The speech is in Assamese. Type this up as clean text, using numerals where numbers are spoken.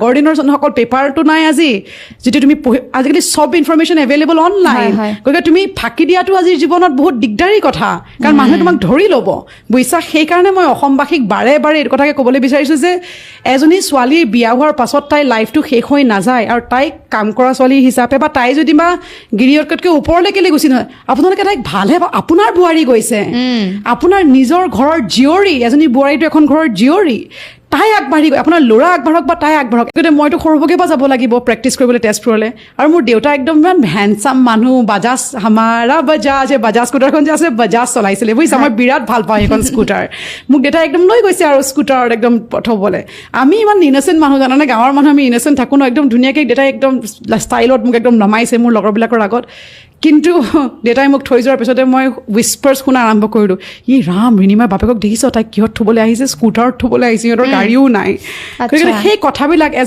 আগৰ দিনৰ অকল পেপাৰটো নাই। আজি যিটো তুমি পঢ়ি, আজিকালি চব ইনফৰমেশ্যন এভেইলেবল অনলাইন। হয়, হয়। গতিকে তুমি ফাঁকি দিয়াটো আজিৰ জীৱনত বহুত দিগদাৰী কথা, কাৰণ মানুহে তোমাক ধৰি ল'ব, বুজিছা? সেইকাৰণে মই অসমবাসীক বাৰে বাৰে এইটো কথাকে ক'বলৈ বিচাৰিছোঁ যে এজনী ছোৱালীৰ বিয়া হোৱাৰ পাছত তাইৰ লাইফটো শেষ হৈ নাযায়। আৰু তাইক কাম কৰা ছোৱালী হিচাপে বা তাই যদি বা গিৰিয়তকৈ ওপৰলৈ কেলৈ গুচি নহয়, আপোনালোকে তাইক ভালহে পাব। আপোনাৰ বোৱাৰী গৈছে, আপোনাৰ নিজৰ ঘৰৰ জীয়ৰী, এজনী বোৱাৰীটো এখন ঘৰৰ জীয়ৰী, তাই আগবাঢ়ি গৈ, আপোনাৰ ল'ৰা আগবাঢ়ক বা তাই আগবাঢ়ক। গতিকে মইতো সৰুভোগৰ পৰা যাব লাগিব প্ৰেক্টিছ কৰিবলৈ তেজপুৰলৈ। আৰু মোৰ দেউতা একদম ইমান হেণ্ডচাম মানুহ, বাজাজ, হামাৰা বাজাজ, এই বাজাজ স্কুটাৰখন যে আছে, বাজাজ চলাইছিলে, বুজিছা? মই বিৰাট ভাল পাওঁ সেইখন স্কুটাৰ। মোক দেউতাই একদম লৈ গৈছে আৰু স্কুটাৰত একদম থ'বলৈ। আমি ইমান ইন'চেণ্ট মানুহ, জানানে? গাঁৱৰ মানুহ আমি ইন'চেণ্ট থাকোঁ ন। একদম ধুনীয়াকৈ দেউতাই একদম ষ্টাইলত মোক একদম নমাইছে মোৰ লগৰবিলাকৰ আগত। কিন্তু দেউতাই মোক থৈ যোৱাৰ পিছতে মই হুইস্পাৰ্ছ শুনা আৰম্ভ কৰিলোঁ, "ই ৰাম, ৰিণিমাৰ বাপেকক দেখিছ? তাইক কিহত থ'বলৈ আহিছে? স্কুটাৰত থ'বলৈ আহিছে। সিহঁতৰ গাড়ীও নাই।" গতিকে সেই কথাবিলাক এজ